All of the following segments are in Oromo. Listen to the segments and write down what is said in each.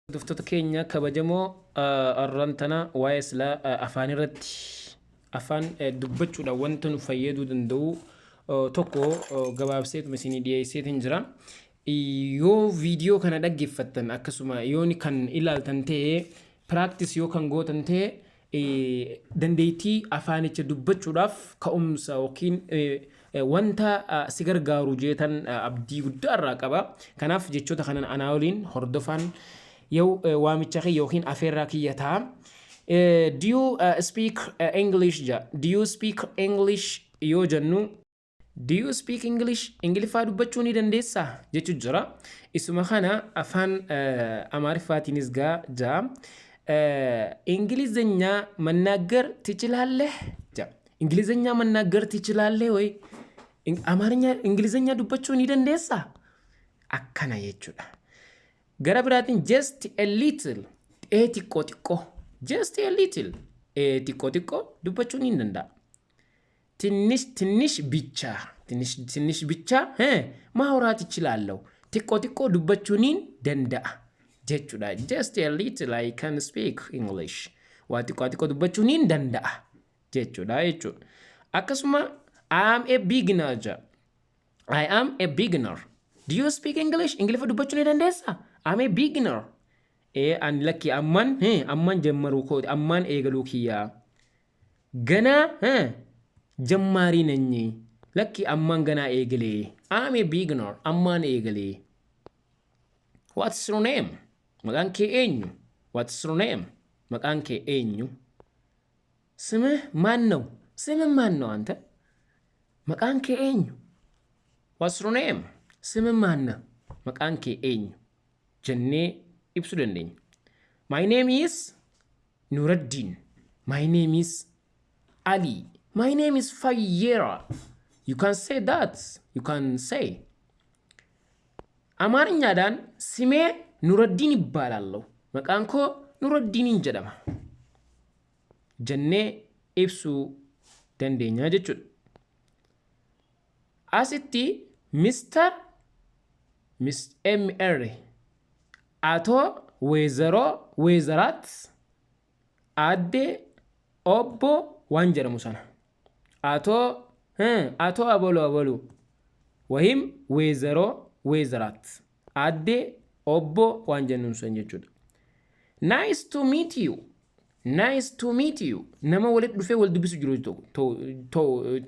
Hordoftoota keenya kabajamoo, arran tana waa'ee silaa afaan irratti, afaan dubbachuudhaan wanta nu fayyaduu danda'u tokko gabaabseetuma isinii dhiyeesseetiin jira. Yoo viidiyoo kana dhaggeeffattan, akkasuma yoo kan ilaaltan ta'e, practice yoo kan gootan ta'e, dandeettii afaanicha dubbachuudhaaf ka'umsa yookiin wanta si gargaaru jeetan abdii guddaa irraa qaba. Kanaaf jechoota kanan anaa waliin hordofaan yoo waamicha kiyya yookiin afeerraa kiyya ta'a. Do you speak English ja? Do you speak English yoo jennu, do you speak English? Ingiliffaa dubbachuu ni dandeessaa jechuu jira. Isuma kana afaan Amaariffaatiinis gaa jaa. እንግሊዝኛ መናገር ትችላለህ? Ja. እንግሊዝኛ መናገር ትችላለህ ወይ? አማርኛ እንግሊዝኛ dubbachuu ni dandeessaa? Akkana jechuudha. Gara biraatiin just a little, xiqqoo xiqqoo, just a little, xiqqoo xiqqoo dubbachuu ni danda'a. ትንሽ ትንሽ ብቻ፣ ትንሽ ትንሽ ብቻ ማውራት እችላለሁ። Xiqqoo xiqqoo dubbachuu nin danda'a jechuudha. Just a little I can speak English. Waa xiqqoo xiqqoo dubbachuu nin danda'a jechuudha jechuudha. Akkasuma I am a beginner ja. I am a beginner. Do you speak English? Ingiliffa dubbachuu ni dandeessaa? I'm a beginner. Ani lakki amman amman jammaruu kooti, amman eegaluu kiyyaa. ገና ጀማሪ ነኝ, lakki amman ganaa eegalee. I'm a beginner, ammaan eegalee. What's your name? Maqaan kee eenyu? What's your name? Maqaan kee eenyu? ስምህ ማን ነው? ስምህ ማን ነው አንተ? Maqaan kee eenyu? What's your name? ስምህ ማን ነው? Maqaan kee eenyu? Jennee ibsuu dandeenya. My name is Nuruddin. My name is Ali. My name is Fayera. You can say that. You can say. Amaariñaadhaan ስሜ Nuraddiin እባላለሁ. Maqaan koo Nuraddiiniin jedhama. Jennee ibsuu dandeenya jechuudha. Asitti Mr. Miss MR, አቶ, ወይዘሮ, ወይዘራት, aadde, obbo waan jedhamu sana. አቶ አቶ አበሉ አበሉ ወይም ወይዘሮ, ወይዘራት, aadde, obbo waan jennuun san jechuudha. Nice to meet you. Nice to meet you. Nama walitti dhufee wal dubbisu jiru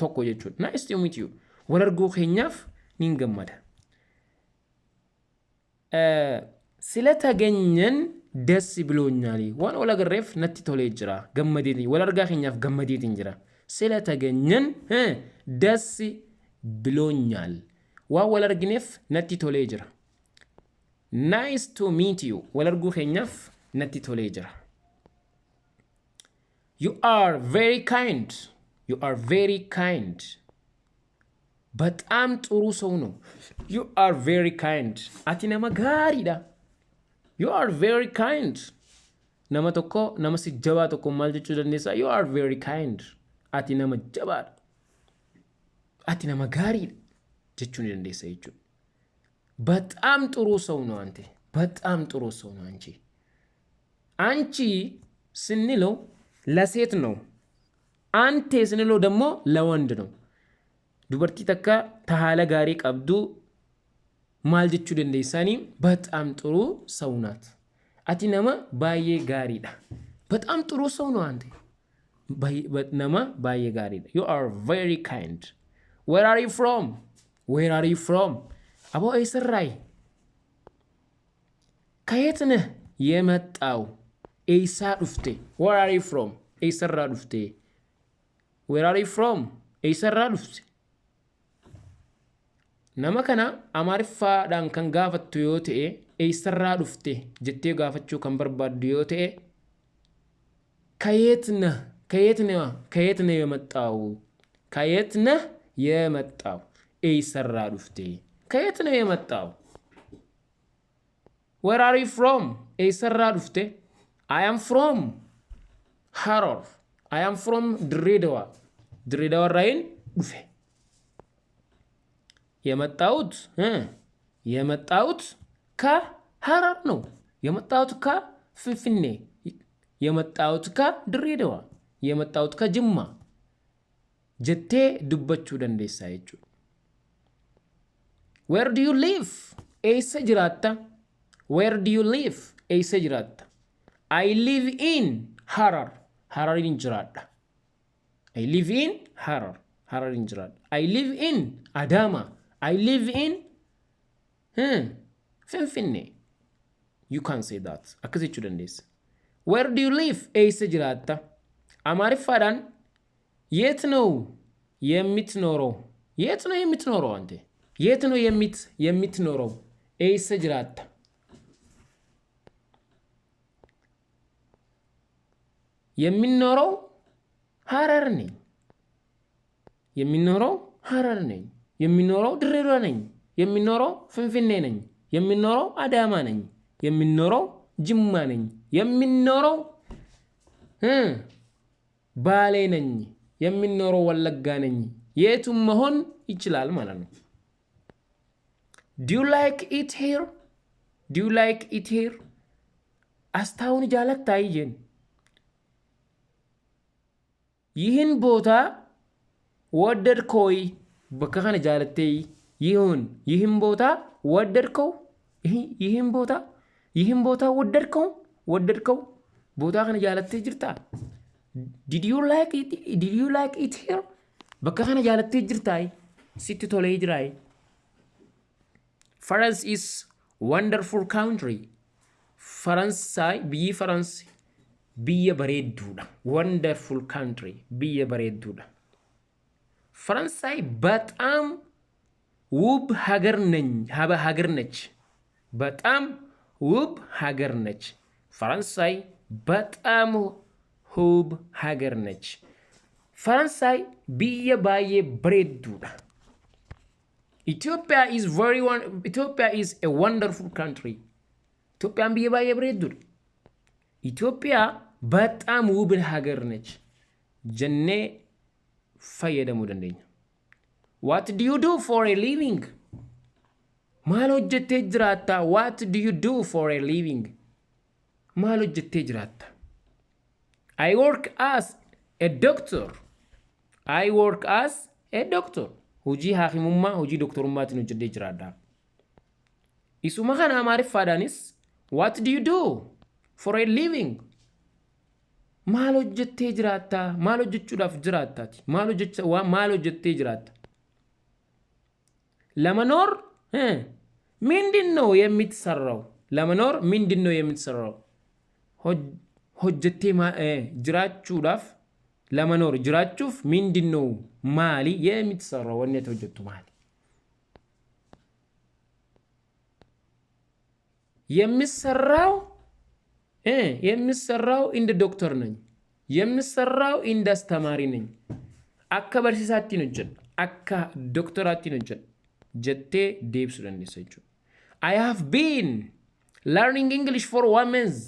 tokko jechuudha. Nice to meet you. Wal arguu keenyaaf nin gammada. ስለተገኘን ደስ ብሎኛል. Waan wal agarreef natti tolee jira. Gammadeetiin wal argaa keenyaaf gammadeetiin jira. ስለተገኘን ደስ ብሎኛል. Waan wal argineef natti tolee jira. Nice to meet you. Wal arguu keenyaaf natti tolee jira. You are very kind. You are very kind. በጣም ጥሩ ሰው ነው. You are very kind. Ati nama gaariidha. You are very kind. Nama tokko, nama si jabaa tokko maal jechuu dandeessaa? You are very kind. Ati nama jabaadha. Ati nama gaariidha jechuu ni dandeessa jechuudha. በጣም ጥሩ ሰው ነው አንተ። በጣም ጥሩ ሰው ነው አንቺ። አንቺ ስንለው ለሴት ነው። አንተ ስንለው ደግሞ ለወንድ ነው። Dubartii takka ta haala gaarii qabdu maal jechuu dandeessanii? በጣም ጥሩ ሰው ናት. Ati nama baay'ee gaariidha. በጣም ጥሩ ሰው ነው አንተ. Nama baay'ee gaariidha. You are very kind. Where are you from? Where are you from? Aboo, eessarraayi? ከየት ነህ የመጣው? Eessaa dhufte? Where are you from? Eessarraa dhufte? Where are you from? Eessarraa dhufte? Nama kana Amaariffaadhaan kan gaafattu yoo ta'e, eessarraa dhufte jettee gaafachuu kan barbaaddu yoo ta'e, ከየት ነህ, ከየት ነህ, ከየት ነህ የመጣው, ከየት ነህ የመጣው, eessarraa dhufte, ከየት ነው የመጣው? Where are you from? Eessarraa dhufte? I am from Harar. I am from Dirredawa. Dirredawa irraayin dhufe. የመጣሁት የመጣሁት ከሀረር ነው። የመጣሁት ከፍንፍኔ፣ የመጣሁት ከድሬዳዋ፣ የመጣሁት ከጅማ jettee dubbachuu dandeessa jechuudha. Where do you live? Eessa jiraatta? Where do you live? Eessa jiraatta? I live in Harar. Hararin jiraadha. I live in Harar. Hararin jiraadha. I live in Adama. I live in Finfinne. You can say that. Akkas jechuu dandeessa. Where do you live? Eessa jiraatta? Amaariffaadhaan የት ነው የምትኖረው? የት ነው የምትኖረው? አንተ የት ነው የምትኖረው? Eessa jiraatta? የምኖረው ሀረር ነኝ። የምኖረው ሀረር ነኝ። የምኖረው ድሬዳዋ ነኝ። የምኖረው ፍንፍኔ ነኝ። የምኖረው አዳማ ነኝ። የምኖረው ጅማ ነኝ። የምኖረው ባሌ ነኝ። የምኖረው ወለጋ ነኝ። የቱም መሆን ይችላል ማለት ነው። Do you like it here? Do you like it here? As taa'uu ni jaalattaa jeen. ይህን ቦታ ወደድከው ወይ? Bakka kana jaalattee ይሁን ይህን ቦታ ወደድከው? ይህን ቦታ ወደድከው? ወደድከው? ቦታ kana jaalattee jirtaa? Did you like it? Did you like it here? Bakka kana jaalattee jirtaa? Sitti tolee jiraa? France is wonderful country. Faransaay, biyyi Faransi biyya bareedduudha. Wonderful country, biyya bareedduudha. ፈረንሳይ በጣም ውብ ሀገር ነኝ ሀገር ነች። በጣም ውብ ሀገር ነች። ፈረንሳይ በጣም ውብ ሀገር ነች። ፈረንሳይ biyya baay'ee bareedduudha. Ethiopia is a wonderful country. Itoophiyaan biyya baay'ee bareedduudha. ኢትዮጵያ በጣም ውብ ሀገር ነች jennee fayyadamuu dandeenya. What do you do for a living? Maal hojjettee jiraatta? What do you do for a living? Maal hojjettee jiraatta? I work as a doctor. I work as a doctor. Hojii haakimummaa, hojii doktorummaatiin hojjedhee jiraadha. Isuma kana Amaariffaadhaanis what do you do for a living? Maal hojjettee jiraatta? Maal hojjechuudhaaf jiraattaati? Maal hojjecha maal hojjettee jiraatta? ለመኖር ምንድን ነው የምትሰራው? ለመኖር ምንድን ነው የምትሰራው? Hojjettee jiraachuudhaaf ለመኖር jiraachuuf ምንድን ነው maali የምትሰራው? Wanni ati hojjettu maali? የምሰራው እንደ ዶክተር ነኝ። የምሰራው እንደ አስተማሪ ነኝ። Akka barsiisaattiin hojjedha. Akka doktoraattiin hojjedha. Jettee deebisuu dandeessa jechuudha. I have been learning English for one month.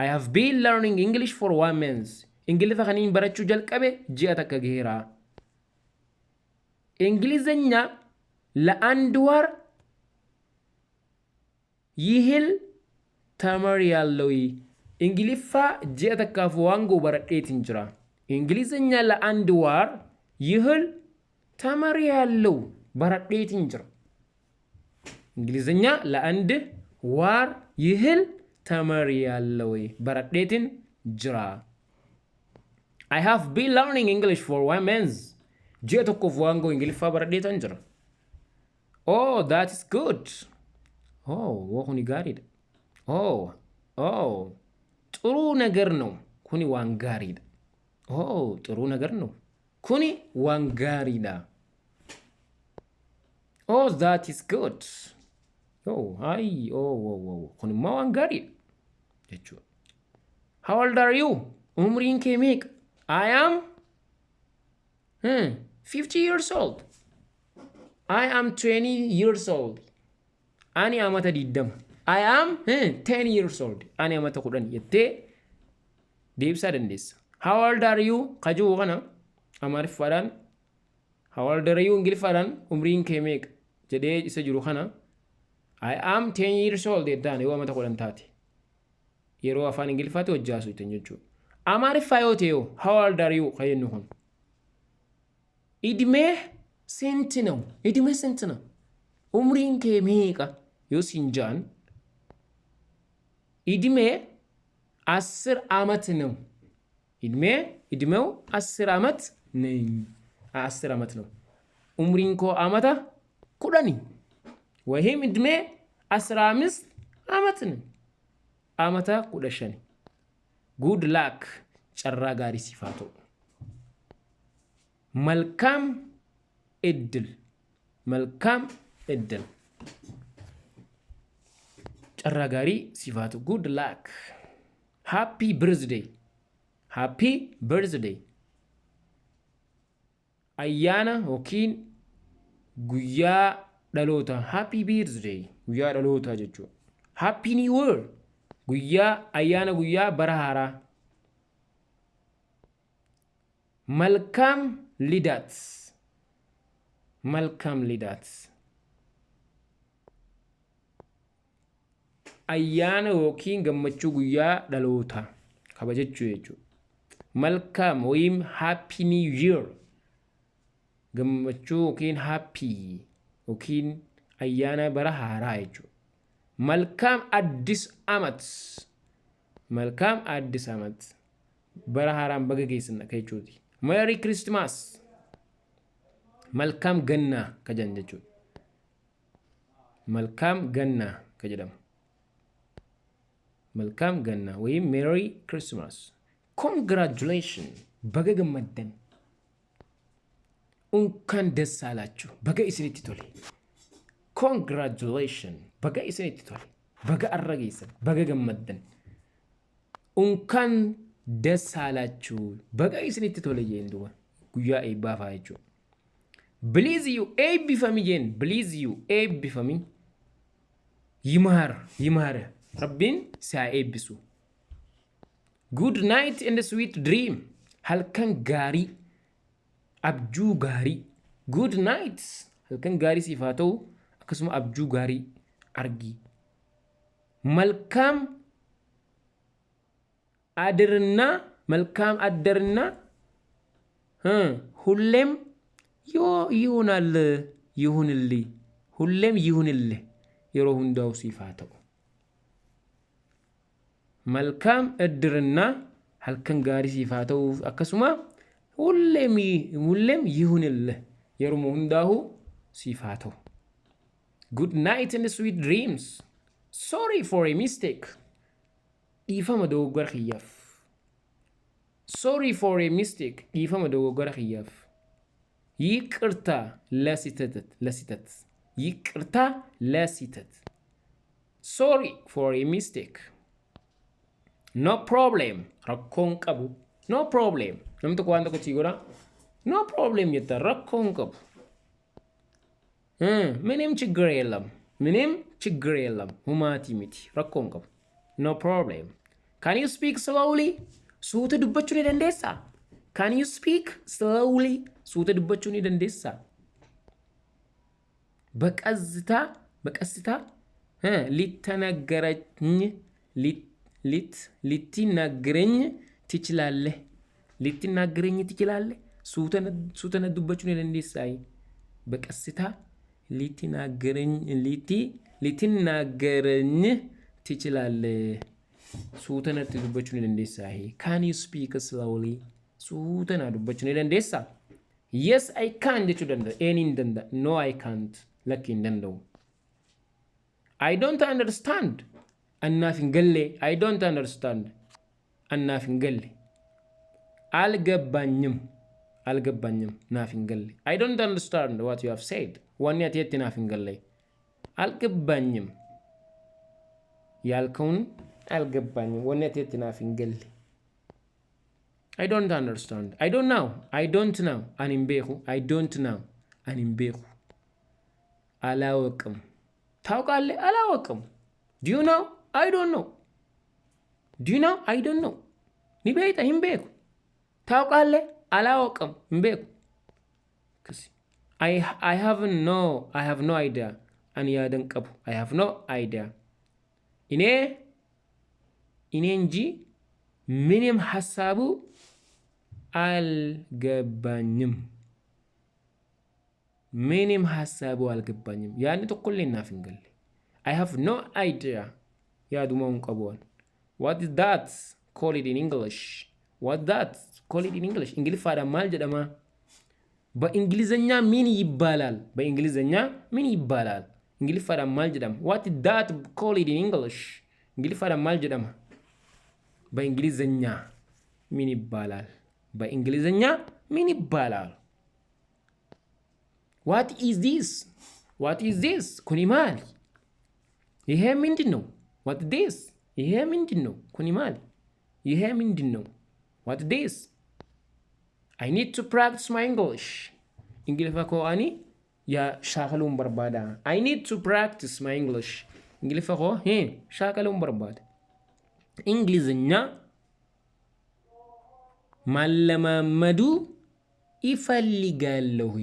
I have been learning English for one month. Ingiliffa kaniin barachuu jalqabe ji'a takka gaheera. እንግሊዘኛ ለአንድ ወር ያህል ተምሬያለሁ። Ingiliffa ji'a takkaaf waan ga'u baradheetiin jira. እንግሊዘኛ ለአንድ ወር ያህል ተምሬያለሁ baradheetiin jira. እንግሊዘኛ ለአንድ ወር ያህል ተምሬያለሁ baradheetiin jira. I have been learning English for one month. Ji'a tokkoof waan ga'u Ingiliffaa baradheetan jira. Oh, that is good. Oh, kuni gaariidha. Oh, ጥሩ ነገር ነው. Kuni waan gaariidha. Oh, ጥሩ ነገር ነው. Kuni waan gaariidha. Oh, that is good. Oh, hi. Oh. Kun immoo waan gaariidha jechuudha. How old are you? Umriin kee meeqa? I am 50 years old. I am 20 years old. Ani amata 20. I am 10 years old. Ani amata 10 jettee deebisaa dandeessa. How old are you? Kajuu kana Amaariffaadhaan how old are you Ingiliffaadhaan umriin kee meeqa jedhee isa jiru kana I am 10 years old jettaan yoo amata 10 taate. Yeroo afaan Ingiliffaatti wajji haasoftan jechuudha. Amaariffaa yoo ta'e hoo, "How old are you?" kan jennu kun. እድሜህ ስንት ነው? እድሜህ ስንት ነው? Umriin kee meeqa yoo siin ja'an, እድሜ 10 ዓመት ነው። እድሜ እድሜው 10 ዓመት ነኝ። 10 ዓመት ነው። Umriin koo amata 10 ወይም እድሜ 15 ዓመት ነው። Amata 15. Good luck, carraa gaarii siif haa ta'u. መልካም እድል, መልካም እድል, carraa gaarii siif haa ta'u. Good luck. Happy birthday, happy birthday, ayyaana yookiin guyyaa dhalootaa. Happy birthday, guyyaa dhalootaa jechuudha. Happy New Year, guyyaa ayyaana, guyyaa bara haaraa. መልካም ልደት, መልካም ልደት, ayyaana yookiin gammachuu guyyaa dhalootaa kabajachuu jechuudha. መልካም ወይም Happy New Year, gammachuu yookiin happy yookiin ayyaana bara haaraa jechuudha. መልካም አዲስ ዓመት, መልካም አዲስ ዓመት, bara haaraan baga geessan akka jechuuti. Merry Christmas, መልካም ገና ka jedhan jechuudha. መልካም ገና ka jedhamu. መልካም ገና ወይም Merry Christmas. Congratulation, baga gammaddan. እንኳን ደስ አላችሁ, baga isinitti tole. Congratulation, baga isinitti tole, baga arra geessan, baga gammaddan. እንኳን ደስ አላችሁ, baga isinitti tole jeen duba guyyaa eebbaa fa'aa jechuudha. Bless you, eebbifami jeen. Bless you, eebbifami. ይማር ይማር, Rabbiin si haa eebbisu. Good night and sweet dream, halkan gaarii, abjuu gaarii. Good night, halkan gaarii siif haa ta'u, akkasuma abjuu gaarii argi. መልካም አዳርና, መልካም አዳርና ሁሌም ይሆናል ይሁንልህ, ሁሌም ይሁንልህ, yeroo hundaa'u siif haa ta'u. መልካም አዳርና, halkan gaarii siif haa ta'u, akkasuma ሁሌም ሁሌም ይሁንልህ, yeroo hundaa'u siif haa ta'u. Good night and sweet dreams. Sorry for a mistake, dhiifama dogoggora kiyyaaf. Sorry for a mistake, dhiifama dogoggora kiyyaaf. ይቅርታ ለስህተት, ለስህተት, ይቅርታ ለስህተት. Sorry for a mistake. No problem, rakkoon qabu. No problem, namni tokko waan tokko sii godha, no problem jetta, rakkoon qabu, ምንም ችግር የለም, ምንም ችግር የለም, humaatii miti, rakkoon qabu. No problem. Can you speak slowly? Suuta dubbachuu ni dandeessaa? Can you speak slowly? Suuta dubbachuu ni dandeessaa? በቀዝታ, በቀስታ ልትነግረኝ ልትነግረኝ ትችላለህ? ልትናገረኝ ትችላለህ? Suuta na dubbachuu ni dandeessaa? በቀስታ ልትናገረኝ ልትናገረኝ ትችላለህ? Suuta natti dubbachuu ni dandeessaa? Can you speak slowly? Suuta na dubbachuu ni dandeessaa? Yes, I can jechuu danda'a. Een hin danda'a. No, I can't, lakki hin danda'u. I don't understand, annaaf hin galle. I don't understand, annaaf hin galle. አልገባኝም, አልገባኝም, naaf hin galle. I don't understand what you have said. Wanni ati jette naaf hin galle. አልገባኝም, ያልከውን አልገባኝም. Wanni ati jette naaf hin galle. I don't understand. I don't know. I don't know. Ani hin beeku. I don't know. Ani hin beeku. አላውቅም. ታውቃለህ? አላውቅም. Do you know? I don't know. Do you know? I don't know. Ni beekta? Hin beeku. ታውቃለህ? አላውቅም. Hin beeku. I have no idea. Ani yaada hin qabu. I have no idea. እኔ እኔ እንጂ ምንም ሀሳቡ አልገባኝም። ምንም ሀሳቡ አልገባኝም። Yaadni tokkollee naaf hin galle. I have no idea. Yaaduma hin qabu. What is that? Call it in English. What that? Call it in English. Ingiliffaadhaan maal jedhama? በእንግሊዘኛ ምን ይባላል? በእንግሊዘኛ ምን ይባላል? Ingiliffaadhaan maal jedhama? What is that? Call it in English. Ingiliffaadhaan maal jedhama? በእንግሊዘኛ ምን ይባላል? በእንግሊዘኛ ምን ይባላል? What is this? What is this? Kuni maali? ይሄ ምንድን ነው? What this? ይሄ ምንድን ነው? Kuni maali? ይሄ ምንድን ነው? What this? I need to practice my English. Ingiliffa koo ani yaa shaakaluun barbaada. I need to practice my English. Ingiliffa koo shaakaluun barbaada. እንግሊዝኛ ማለማመዱ እፈልጋለሁ።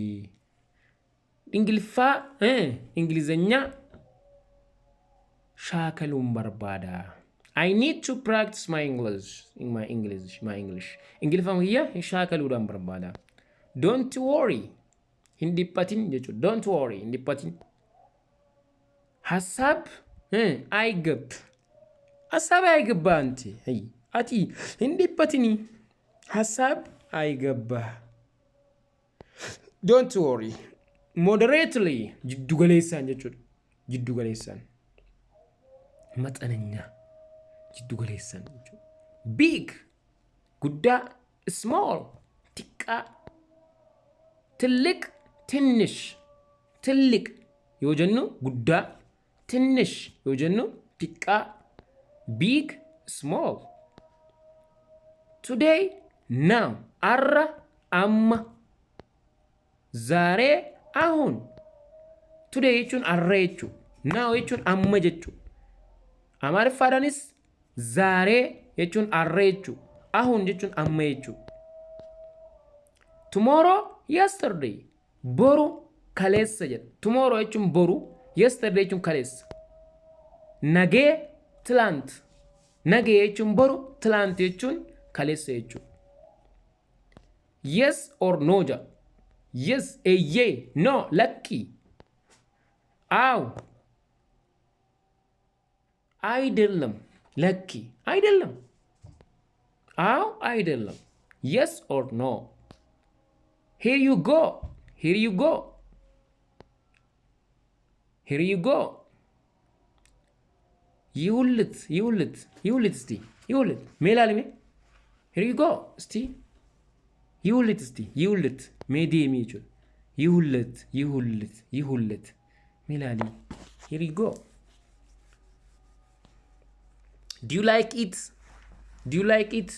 Ingiliffaa እንግሊዝኛ shaakaluun barbaada. I need to practice my English. My English, my English. Ingiliffa kiyya shaakaluudhaan barbaada. Don't worry. Hin dhiphatin jechuudha. Don't worry. Hin dhiphatin. ሀሳብ አይገብ ሀሳብ አይገባ አንተ ati hin dhiphatini. ሀሳብ አይገባ። Don't worry. Moderately jiddu galeessaan jechuudha. Jiddu galeessaan. መጠነኛ jiddu galeessaan jechuudha. Big guddaa, small xiqqaa, ትልቅ ትንሽ. ትልቅ yoo jennu guddaa, ትንሽ yoo jennu xiqqaa. Big, small. Today, now. Har'a, amma. ዛሬ, አሁን. Today jechuun har'a jechuudha. Now jechuun amma jechuudha. Amaariffaadhaanis ዛሬ jechuun har'a jechuudha. አሁን jechuun amma jechuudha. Tomorrow, yesterday. Boru, kaleessa jedha. Tomorrow jechuun boru, yesterday jechuun kaleessa. ነገ, ትላንት. ነገ jechuun boru, ትላንት jechuun kaleessa jechuudha. Yes or no jedha. Yes, eeyyee, no, lakki. አዎ, አይደለም, lakki, አይደለም. አዎ, አይደለም. Yes or no. Here you go. Here you go. Here you go. ይኸውልህ ይኸውልህ ይኸውልህ እስቲ ይኸውልህ mee ilaali mee. Here you go እስቲ ይኸውልህ እስቲ ይኸውልህ mee deemi jechuudha. ይኸውልህ ይኸውልህ ይኸውልህ mee ilaali. Here you go. Do you like it? Do you like it?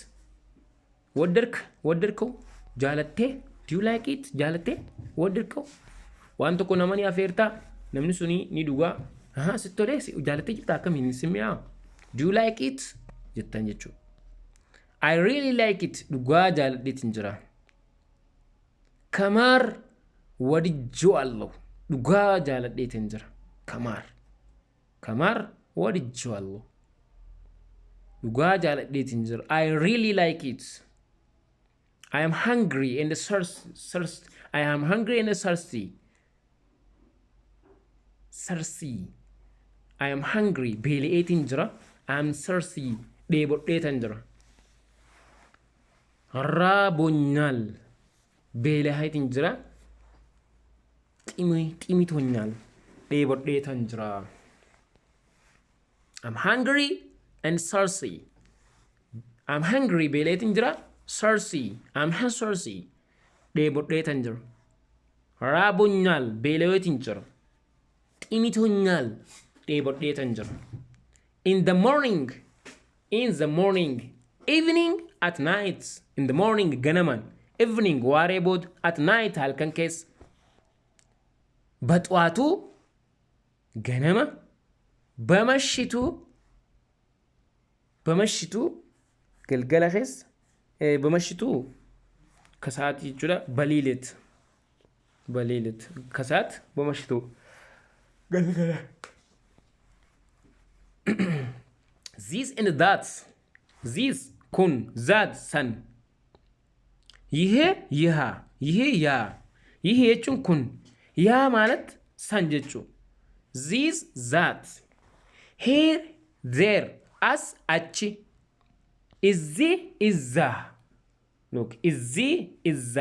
ወደድክ ወደድከው jaalattee? Do you like it? Jaalattee, ወደድከው? Waan tokko nama ni afeertaa, namni suni ni dhugaa. Ahaa, sitti tolee, jaalattee jirta, akkamiin si mi'aa? Do you like it jettan jechuudha. I really like it. Dhugaa jaaladheetiin jira. ከማር ወድጄዋለሁ. Dhugaa jaaladheetiin jira. ከማር ከማር ወድጄዋለሁ. Dhugaa jaaladheetiin jira. I really like it. I am hungry and thirsty. I am hungry and thirsty. Thirsty. I am hungry. Beela'eetiin jira. I am thirsty. Dheebodheetan jira. ራቦኛል. Beela'eetiin jira. ጠምቶኛል. Dheebodheetan jira. I'm hungry and thirsty. I'm hungry, beela'eetiin jira. Thirsty. I'm thirsty. Dheebodheetan jira. ራቦኛል, beela'eetiin jira. ጠምቶኛል, dheebodheetan jira. In the morning, in the morning, evening, at night. In the morning ganamaan, evening waaree booda, at night halkan keessa. በጠዋቱ ganama, በምሽቱ በምሽቱ galgala keessa, በምሽቱ ከሰዓት jechuudha. በሌሊት በሌሊት ከሰዓት, በምሽቱ galgala. This and that. This kun, that san. ይሄ ይሃ፣ ይሄ ያ። ይሄ jechuun kun, ያ ማለት san jechuu. This, that. Here, there, as, achi. እዚህ, እዛ. Look, እዚህ, እዛ,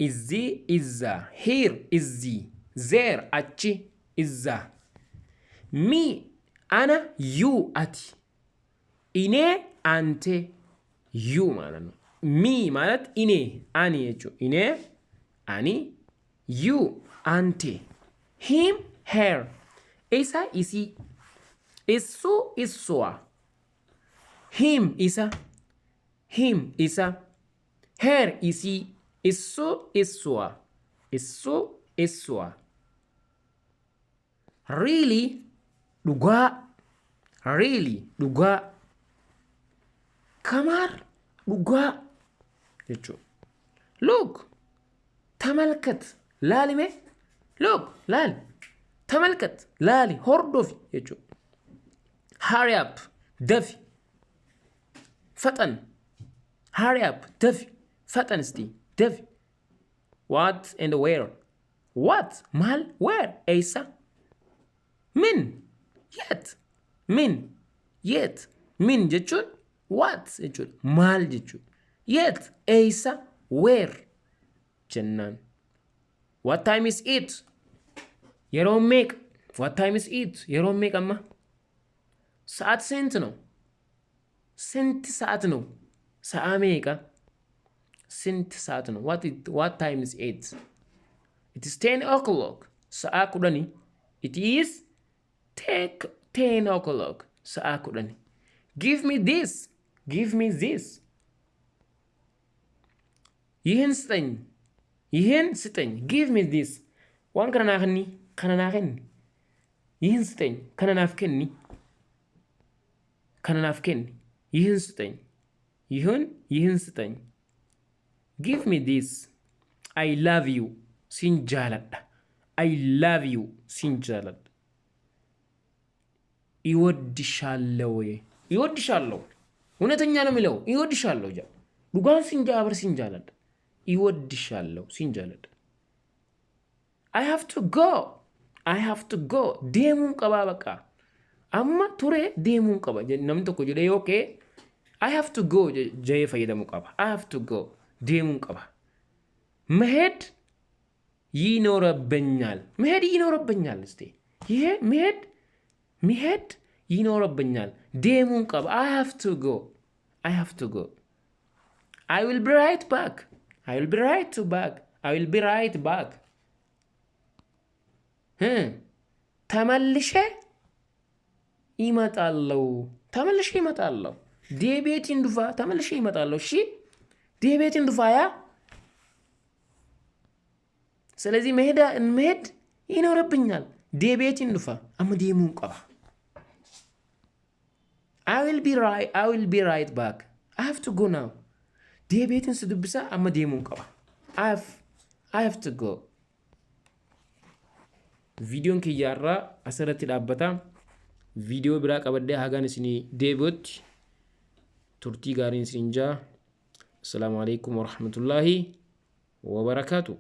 እዚህ, እዛ. Here እዚህ, there achi, እዛ. Me ana, you ati, እኔ, አንተ, you ማለት ነው። Me ማለት እኔ, ani jechuu. እኔ, ani, you አንተ, him, her, isa, isii, እሱ, እሷ. Him isa, him isa, her isii, እሱ, እሷ, እሱ, እሷ. Really dhugaa, really dhugaa, ከምር dhugaa jechuudha. Look ተመልከት, laali mee. Look laali, ተመልከት, laali, hordofi jechuudha. Hurry up dafi, ፈጠን. Hurry up dafi, ፈጠን እስቲ, dafi. What and where. What maal, where eessa, ምን የት, ምን የት. ምን jechuun what jechuudha, maal jechuudha, የት, eessa, where jennaan. What time is it? Yeroo meeqa? What time is it? Yeroo meeqa amma? ሰዓት ስንት ነው? ስንት ሰዓት ነው? Sa'a meeqa? ስንት ሰዓት ነው? What time is it? It is 10 o'clock. Sa'a 10. It is take 10 o'clock. Sa'a 10. Give me this. Give me this. ይህን ስጠኝ, ይህን ስጠኝ. Give me this. Waan kana naa kenni, kana naa kenni. ይህን ስጠኝ, kana naaf kenni, kana naaf kenni. ይህን ስጠኝ, ይህን, ይህን ስጠኝ. Give me this. I love you. Sin jaaladha. I love you. Sin jaaladha. እወድሻለሁ, እወድሻለሁ. እውነተኛ ነው የሚለው, እወድሻለሁ ja dhugaan sin jaabar, sin jaaladha. እወድሻለሁ, sin jaaladha. I have to go. I have to go. Deemuun qabaa, baqa. Amma ture, deemuun qaba namni tokko jedhee yoo ka'e, I have to go jedhee fayyadamuu qaba. I have to go, deemuun qaba. መሄድ ይኖርብኛል, መሄድ ይኖርብኛል. እስቲ ይሄ መሄድ, መሄድ ይኖርብኛል, deemuun qaba. I have to go. I have to go. I will be right back. I will be right to back. I will be right back. ተመልሼ እመጣለሁ, ተመልሼ እመጣለሁ. Deebi'eetiin dhufa, ተመልሼ እመጣለሁ. እሺ, deebi'eetiin dhufa ያ. ስለዚህ መሄድ, መሄድ ይኖርብኛል. Deebi'eetiin dhufa. Amma deemuun qaba. I will be right back. I have to go now. Deebi'eetiin si dubbisa, amma deemuun qaba. I have to go. Viidiyoon kiyyaarraa asirratti dhaabbata. Viidiyoo biraa qabadhee hagaan isinii deebi'utti turtii gaariin isiniin jaa. Assalaamu alaikum warahmatullaahi wabarakaatu.